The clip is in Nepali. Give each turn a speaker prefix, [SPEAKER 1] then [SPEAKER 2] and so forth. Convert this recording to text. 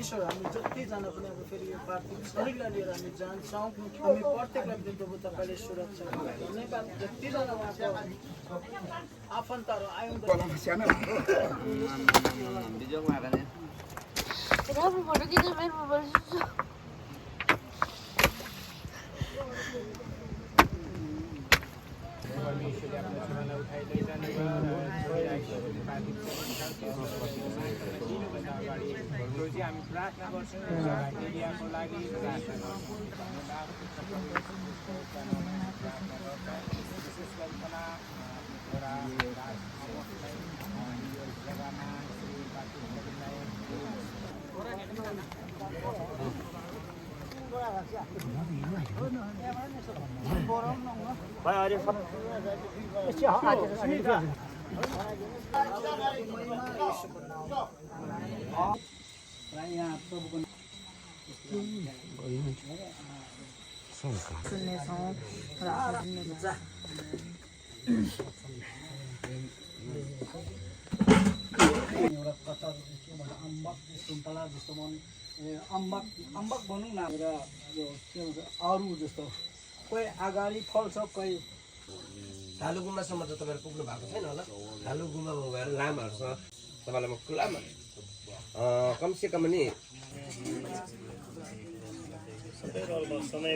[SPEAKER 1] ईश्वर हामी जतिजना पनि अब फेरि यो पार्टी शरीरलाई लिएर हामी जान्छौँ हामी प्रत्येकलाई पनि प्रभु तपाईँले सुरक्षा धन्यवाद जतिजना उहाँको आफन्तहरू आयौँ
[SPEAKER 2] हामी प्रार्थना गर्छौँ एरियाको लागि प्रार्थना यहाँ प्रभुको
[SPEAKER 1] सुन्नेछौँ र एउटा कथा के भन्छ अम्बक सुन्तला जस्तो अम्बक भनौँ न र यो के भन्छ अरू जस्तो कोही अगाडि फल्छ कोही
[SPEAKER 3] धालु गुम्बासम्म त तपाईँहरू पुग्नु भएको छैन होला धालु गुम्बामा गएर लामाहरूसँग तपाईँलाई म खुलामा कमसेकम नि
[SPEAKER 4] समय